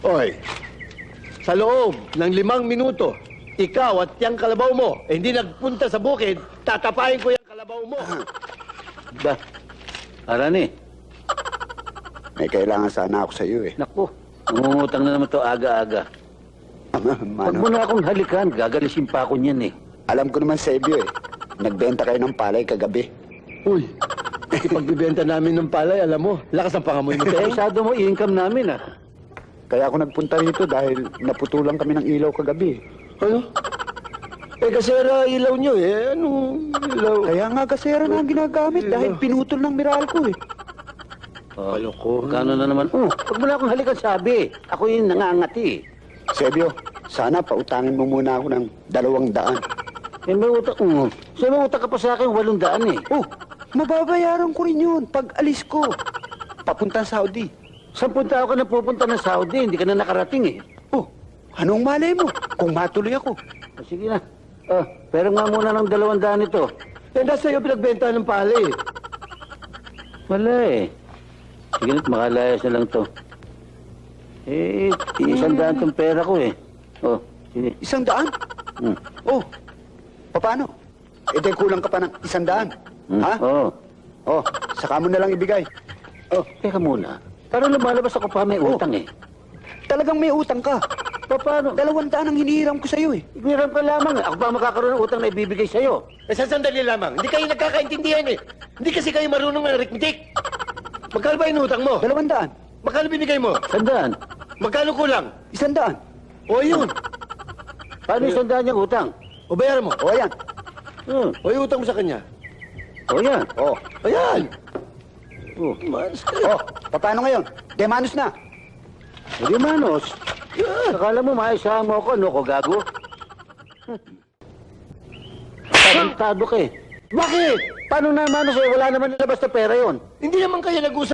Oy, sa loob ng 5 minuto, ikaw at yung kalabaw mo, hindi nagpunta sa bukid, tatapahin ko yung kalabaw mo. Ba, Arani, May kailangan sana ako sa iyo eh. naku, nangungutang na naman to aga-aga. Huwag Mano, mo na akong halikan, gagalisin pa ako niyan eh. alam ko naman sa iyo eh. Nagbenta kayo ng palay kagabi. Uy, ipagbibenta namin ng palay, alam mo, lakas ang pangamoy mo, Teng. Masyado mo income namin ah. Kaya ako nagpunta rito dahil naputulan kami ng ilaw kagabi. Ano? Eh, kasera ilaw nyo eh. Anong ilaw? Kaya nga gasera na ang ginagamit dahil pinutol ng Meralco eh. Oh, kano na naman? Huwag mo na akong halikan sabi. Ako yung nangangati. Sebio, sana pautangin mo muna ako ng 200. Eh, may utang. So, may utang ka pa sa akin, 800 eh. Oh, mababayaran ko rin yun pag alis ko. Papuntang Saudi. 10 tao ka na pupunta ng Saudi, hindi ka na nakarating eh. Oh, anong malay mo kung matuloy ako? Sige na. Pero nga muna ng 200 ito. Eh, nasa iyo pinagbenta ng palay. Wala eh. Sige na't makalayas na lang to. Eh, 100 tong pera ko eh. Oh, sige. 100? Hmm. Oh, paano? Eh, di kulang ka pa ng 100. Ha? Oo. Oh, saka mo na lang ibigay. Oh, teka muna. Parang lumalabas ako pa may utang eh. Talagang may utang ka. Paano? 200 ang hinihiram ko sa'yo eh. Igniram ka lamang. Ako pa makakaroon ng utang na ibibigay sa'yo. Eh, sa sandali lamang, hindi kayo nagkakaintindihan eh. Hindi kasi kayo marunong ng arithmetic. Magkano ba inutang mo? 200. Magkano binigay mo? 100. Magkano kulang? 100. O yun. Paano 100 yung utang? O bayaran mo. O yan. O yung utang mo sa kanya. O yan. Oh. Ayan. Oh. Oh, paano ngayon? Demanos na. Hindi manos. Akala mo maisahan mo ako, ano ko gago? Tarantado ka eh. Bakit? Paano na manos eh? Wala naman nilabas na pera yon. Hindi naman kayo nag-usap